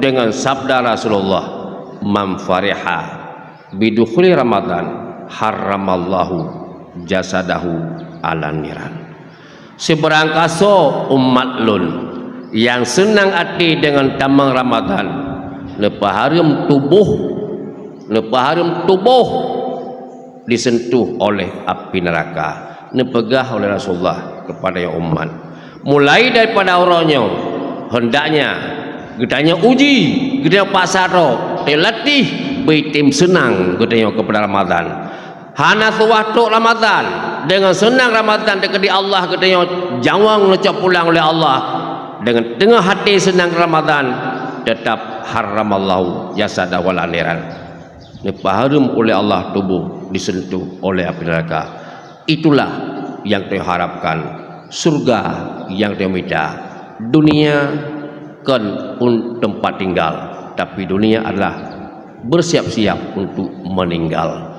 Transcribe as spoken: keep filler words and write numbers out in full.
dengan sabda Rasulullah, "Man fariha bidukhuli Ramadan, harramallahu jasadahu 'alan niran." Sibarang kasoe umat lôn nyang seunang até deungon tamong Ramadan, neupeuhareuem tuboh, neupeuhareuem tuboh disentuh oleh api neuraka. Neupeugah oleh Rasulullah keupada nyoe umat, mulai daripada uroe nyoe, hendaknya geutanyoe uji, geutanyoe paksa droe, geutanyoe latih, beu tem seunang geutanyoe keupada Ramadan. Hana suwah trok Ramadan, deungon seunang Ramadan teukeudi Allah geutanyoe jawang neucok pulang uleh Allah. Deungon teungoh até seunang Ramadan, teutap harramallahu jasadahu 'alan niran. Neupeuhareuem uleh Allah tuboh disentuh oleh api neuraka. Itulah nyang tanyoe harapkan, syurga nyang tanyoe mita. Dunia kon un-, teumpat tinggal, tapi dunia adalah bersiap-siap untuk meninggal.